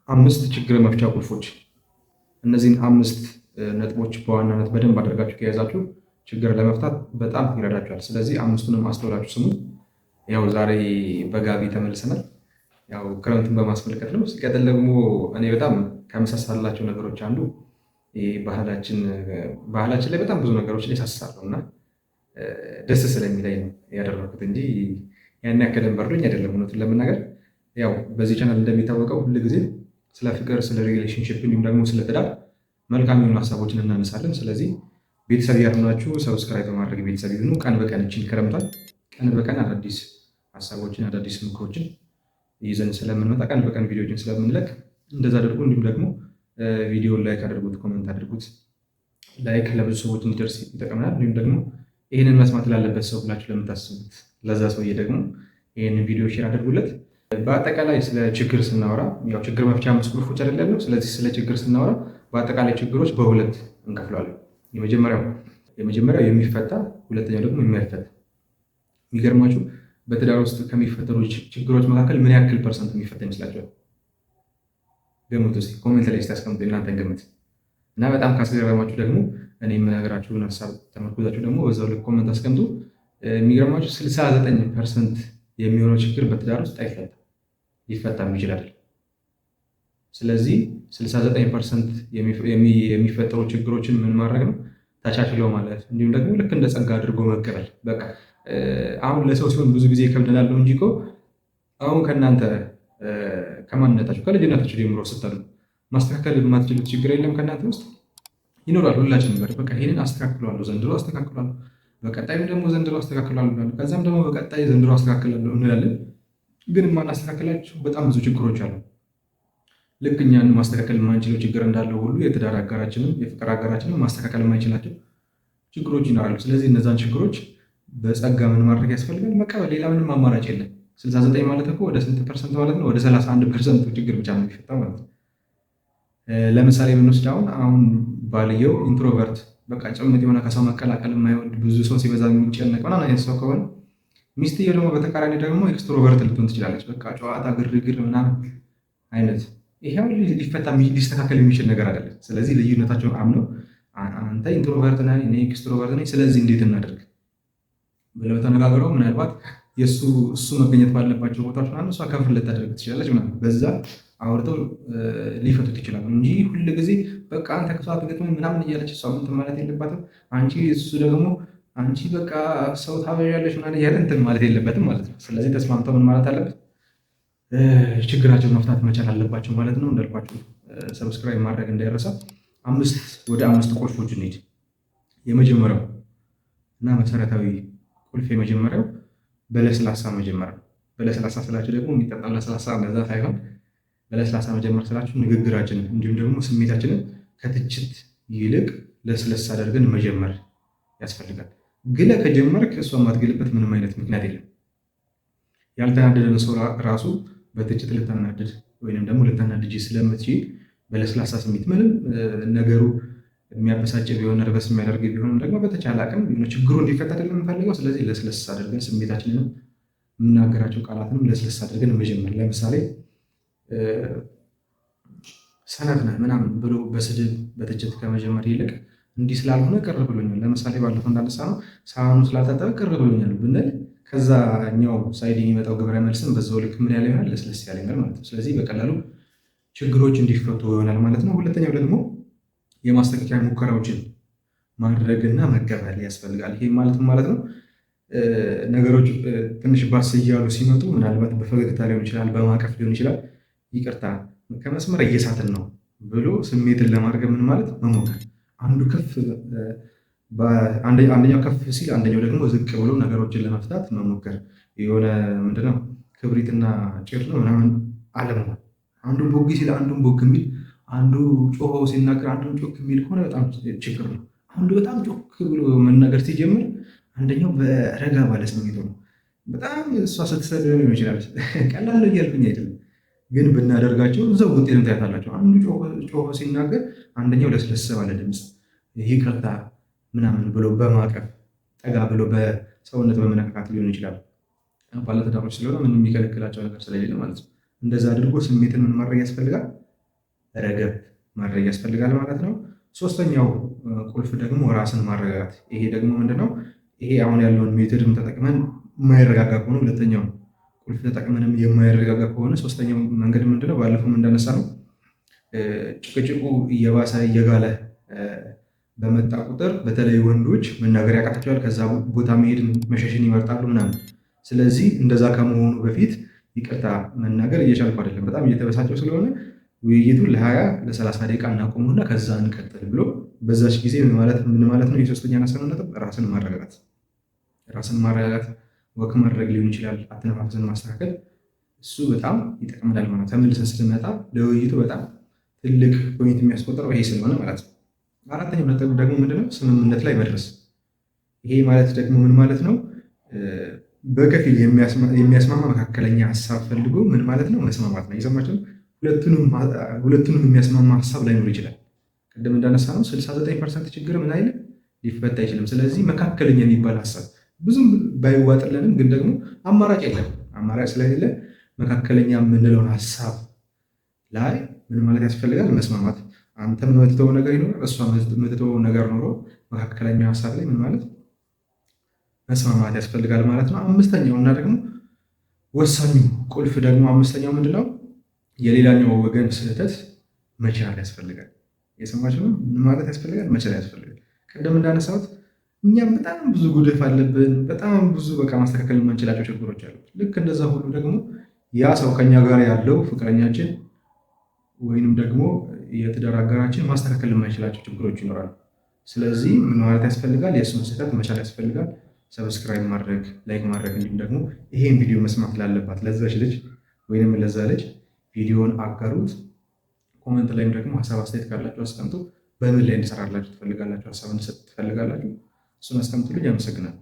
አምስት ችግር መፍቻ ቁልፎች። እነዚህን አምስት ነጥቦች በዋናነት በደንብ አድርጋችሁ ከያዛችሁ ችግር ለመፍታት በጣም ይረዳችኋል። ስለዚህ አምስቱንም አስተውላችሁ ስሙ። ያው ዛሬ በጋቢ ተመልሰናል። ያው ክረምቱን በማስመልከት ነው። ሲቀጥል ደግሞ እኔ በጣም ከመሳሳላቸው ነገሮች አንዱ ይሄ ባህላችን ላይ በጣም ብዙ ነገሮች ላይ እሳሳለሁ እና ደስ ስለሚለኝ ነው ያደረኩት እንጂ ያን ያክል በርዶኝ አይደለም። እውነቱን ለመናገር ያው በዚህ ቻናል እንደሚታወቀው ሁልጊዜ ስለ ፍቅር፣ ስለ relationship እንዲሁም ደግሞ ስለ ትዳር መልካም የሆኑ ሀሳቦችን እናነሳለን። ስለዚህ ቤተሰብ ያልሆናችሁ subscribe በማድረግ ቤተሰብ ይሁኑ። ቀን በቀን እችን ክረምቷል ቀን በቀን አዳዲስ ሀሳቦችን አዳዲስ ምክሮችን ይዘን ስለምንመጣ ቀን በቀን ቪዲዮችን ስለምንለቅ እንደዛ አድርጉ። እንዲሁም ደግሞ ቪዲዮን like አድርጉት፣ comment አድርጉት። Like ለብዙ ሰዎች እንዲደርስ ይጠቅመናል። እንዲሁም ደግሞ ይህንን መስማት ላለበት ሰው ብላችሁ ለምታስቡት ለዛ ሰውዬ ደግሞ ይህንን ቪዲዮ share አድርጉለት። በአጠቃላይ ስለ ችግር ስናወራ ያው ችግር መፍቻ አምስት ቁልፎች አይደለም። ስለዚህ ስለ ችግር ስናወራ በአጠቃላይ ችግሮች በሁለት እንከፍለዋለን። የመጀመሪያው የሚፈታ፣ ሁለተኛው ደግሞ የማይፈታ። የሚገርማችሁ በትዳር ውስጥ ከሚፈጠሩ ችግሮች መካከል ምን ያክል percent የሚፈታ ይመስላችኋል? ገምቱ እስኪ comment ላይ ስታስቀምጡ እናንተን ግምት እና በጣም ካስገረማችሁ ደግሞ እኔ የምነግራችሁን ሀሳብ ተመርኩዛችሁ ደግሞ በዛው ልክ comment አስቀምጡ። የሚገርማችሁ 69% የሚሆነው ችግር በትዳር ውስጥ አይፈታም፣ ሊፈታም ይችላል። ስለዚህ 69% የሚፈጠሩ ችግሮችን ምን ማድረግ ነው? ተቻችሎ ማለት እንዲሁም ደግሞ ልክ እንደ ጸጋ አድርጎ መቀበል። በቃ አሁን ለሰው ሲሆን ብዙ ጊዜ ይከብደናል እንጂ እኮ አሁን ከእናንተ ከማንነታችሁ ከልጅነታችሁ ጀምሮ ስታሉ ማስተካከል የማትችሉት ችግር የለም ከእናንተ ውስጥ ይኖራል። ሁላችንም ጋር በቃ ይሄንን አስተካክለዋለሁ ዘንድሮ አስተካክለዋለሁ፣ በቀጣይም ደግሞ ዘንድሮ አስተካክለዋለሁ እንላለን፣ ከዛም ደግሞ በቀጣይ ዘንድሮ አስተካክላለሁ እንላለን። ግን የማናስተካክላቸው በጣም ብዙ ችግሮች አሉ። ልክ እኛን ማስተካከል የማንችለው ችግር እንዳለው ሁሉ የትዳር አጋራችንም የፍቅር አጋራችንም ማስተካከል የማይችላቸው ችግሮች ይኖራሉ። ስለዚህ እነዛን ችግሮች በጸጋ ምን ማድረግ ያስፈልጋል? መቀበል። ሌላ ምንም አማራጭ የለም። 69 ማለት እኮ ወደ ስንት percent ማለት ነው? ወደ 31% ችግር ብቻ ነው የሚፈታው ማለት ነው። ለምሳሌ ብንወስድ አሁን ባልየው introvert በቃ ጭምት የሆነ ከሰው መቀላቀል የማይወድ ብዙ ሰው ሲበዛ የሚጨነቅ ምናምን አይነት ሰው ከሆነ፣ ሚስትየው ደግሞ በተቃራኒ ደግሞ extrovert ልትሆን ትችላለች። በቃ ጨዋታ፣ ግርግር ምናምን አይነት። ይሄው ሊፈታ ሊስተካከል የሚችል ነገር አይደለም። ስለዚህ ልዩነታቸውን አምነው አንተ introvert ነህ፣ እኔ extrovert ነኝ፣ ስለዚህ እንዴት እናደርግ ብለው ተነጋግረው ምናልባት የእሱ እሱ መገኘት ባለባቸው ቦታዎች ምናምን እሷ ከፍር ልታደርግ ትችላለች ምናምን በዛ አውርተው ሊፈቱት ይችላሉ እንጂ ሁል ጊዜ በቃ አንተ ከሷ አትገጥምም ምናምን እያለች እሷ እንትን ማለት የለባትም። አንቺ እሱ ደግሞ አንቺ በቃ ሰው ታበዣለሽ ምናምን እያለ እንትን ማለት የለበትም ማለት ነው። ስለዚህ ተስማምተው ምን ማለት አለበት? ችግራቸውን መፍታት መቻል አለባቸው ማለት ነው። እንዳልኳችሁ subscribe ማድረግ እንዳይረሳ። ወደ አምስት ቁልፎች እንሂድ። የመጀመሪያው እና መሰረታዊ ቁልፍ የመጀመሪያው በለስላሳ መጀመር ነው። በለስላሳ ስላችሁ ደግሞ የሚጠጣው ለስላሳ እንደዛ ሳይሆን በለስላሳ መጀመር ስላችሁ ንግግራችንን እንዲሁም ደግሞ ስሜታችንን ከትችት ይልቅ ለስለስ አድርገን መጀመር ያስፈልጋል። ግለ ከጀመርክ እሷ የማትግልበት ምንም አይነት ምክንያት የለም። ያልተናደደን ሰው ራሱ በትችት ልታናድድ ወይንም ደግሞ ልታናድጅ ስለምትችል በለስላሳ ስሜት ምንም ነገሩ የሚያበሳጭ ቢሆን nervous የሚያደርግ ቢሆንም ደግሞ በተቻለ አቅም ችግሩ እንዲፈታ አይደለም የምንፈልገው። ስለዚህ ለስለስ አድርገን ስሜታችንንም የምናገራቸው ቃላትንም ለስለስ አድርገን መጀመር። ለምሳሌ ሰነፍ ነህ ምናምን ብሎ በስድብ በትችት ከመጀመር ይልቅ እንዲህ ስላልሆነ ቅር ብሎኛል። ለምሳሌ ባለፈው እንዳነሳ ነው ሳህኑ ስላልታጠበ ቅር ብሎኛል ብንል ከዛኛው side የሚመጣው ግብረ መልስም በዛው ልክ ምን ያለ ይሆናል? ለስለስ ያለ ይሆናል ማለት ነው። ስለዚህ በቀላሉ ችግሮች እንዲፈቱ ይሆናል ማለት ነው። ሁለተኛው ደግሞ የማስተካከያ ሙከራዎችን ማድረግና መቀበል ያስፈልጋል። ይሄ ማለት ማለት ነው ነገሮች ትንሽ ባስ እያሉ ሲመጡ ምናልባት በፈገግታ ሊሆን ይችላል፣ በማቀፍ ሊሆን ይችላል። ይቅርታ ከመስመር እየሳትን ነው ብሎ ስሜትን ለማድረግ ምን ማለት መሞከር። አንዱ ከፍ አንደኛው ከፍ ሲል አንደኛው ደግሞ ዝቅ ብሎ ነገሮችን ለመፍታት መሞከር። የሆነ ምንድነው ክብሪትና ጭር ነው ምናምን አለመሆን። አንዱ ቦግ ሲል አንዱን ቦግ የሚል፣ አንዱ ጮሆ ሲናገር አንዱን ጮክ የሚል ከሆነ በጣም ችግር ነው። አንዱ በጣም ጮክ ብሎ መናገር ሲጀምር አንደኛው በረጋ ባለ ስሜቱ ነው። በጣም እሷ ስትሰድብ ሊሆን ይችላል። ቀላል ነው እያልኩኝ አይደለም፣ ግን ብናደርጋቸው እዛው ውጤቱን ታያታላቸው። አንዱ ጮሆ ሲናገር አንደኛው ለስለስ ባለ ድምፅ ይቅርታ ምናምን ብሎ በማቀፍ ጠጋ ብሎ በሰውነት በመነካካት ሊሆን ይችላል። ባለትዳሮች ስለሆነ ምንም የሚከለክላቸው ነገር ስለሌለ ማለት ነው። እንደዛ አድርጎ ስሜትን ምን ማድረግ ያስፈልጋል? ረገብ ማድረግ ያስፈልጋል ማለት ነው። ሶስተኛው ቁልፍ ደግሞ ራስን ማረጋጋት። ይሄ ደግሞ ምንድነው? ይሄ አሁን ያለውን method ም ተጠቅመን የማይረጋጋ ከሆነ፣ ሁለተኛው ቁልፍ ተጠቅመንም የማይረጋጋ ከሆነ፣ ሶስተኛው መንገድ ምንድነው? ባለፈውም እንዳነሳ ነው፣ ጭቅጭቁ እየባሰ እየጋለ በመጣ ቁጥር በተለይ ወንዶች መናገር ያቃታቸዋል። ከዛ ቦታ መሄድን መሸሽን ይመርጣሉ ምናምን። ስለዚህ እንደዛ ከመሆኑ በፊት ይቅርታ መናገር እየቻልኩ አይደለም፣ በጣም እየተበሳጨው ስለሆነ ውይይቱን ለ20 ለ30 ደቂቃ እናቆሙና ከዛ እንቀጥል ብሎ በዛች ጊዜ ምን ማለት ነው? የሶስተኛ ያነሳነው ነጥብ ራስን ማረጋጋት። ራስን ማረጋጋት walk ማድረግ ሊሆን ይችላል፣ አተነፋፈስን ማስተካከል፣ እሱ በጣም ይጠቅመናል ማለት። ተመልሰን ስንመጣ ለውይይቱ በጣም ትልቅ point የሚያስቆጥረው ይሄ ስለሆነ ማለት ነው። አራተኛው ነጥብ ደግሞ ምንድነው? ስምምነት ላይ መድረስ። ይሄ ማለት ደግሞ ምን ማለት ነው? በከፊል የሚያስማማ መካከለኛ ሀሳብ ፈልጎ ምን ማለት ነው? መስማማት ነው። የሰማችሁ፣ ሁለቱንም የሚያስማማ ሀሳብ ላይኖር ይችላል። ቅድም እንዳነሳ ነው 69% ችግር ምን አይልም፣ ሊፈታ አይችልም። ስለዚህ መካከለኛ የሚባል ሀሳብ ብዙም ባይዋጥልንም ግን ደግሞ አማራጭ የለም። አማራጭ ስለሌለ መካከለኛ የምንለውን ሀሳብ ላይ ምን ማለት ያስፈልጋል? መስማማት። አንተም የምትተወው ነገር ይኖራል፣ እሷ የምትተወው ነገር ኖሮ መካከለኛ ሀሳብ ላይ ምን ማለት መስማማት ያስፈልጋል ማለት ነው። አምስተኛው እና ደግሞ ወሳኙ ቁልፍ ደግሞ አምስተኛው ምንድነው? የሌላኛው ወገን ስህተት መቻል ያስፈልጋል። የሰማችሁ ነው። ምን ማለት ያስፈልጋል? መቻል ያስፈልጋል። ቅድም እንዳነሳሁት እኛም በጣም ብዙ ጉድፍ አለብን። በጣም ብዙ በቃ ማስተካከል የማንችላቸው ችግሮች አሉ። ልክ እንደዛ ሁሉ ደግሞ ያ ሰው ከኛ ጋር ያለው ፍቅረኛችን ወይንም ደግሞ የትዳር አጋራችን ማስተካከል የማይችላቸው ችግሮች ይኖራሉ። ስለዚህ ምን ማለት ያስፈልጋል? የእሱን ስህተት መቻል ያስፈልጋል። Subscribe ማድረግ፣ like ማድረግ፣ እንዲሁም ደግሞ ይሄን ቪዲዮ መስማት ላለባት ለዛች ልጅ ወይንም ለዛ ልጅ ቪዲዮን አጋሩት። Comment ላይም ደግሞ ሀሳብ አስተያየት ካላችሁ አስቀምጡ። በምን ላይ እንድሰራላችሁ ትፈልጋላችሁ፣ ሀሳብ እንድሰጥ ትፈልጋላችሁ፣ እሱን አስቀምጡልኝ። አመሰግናለሁ።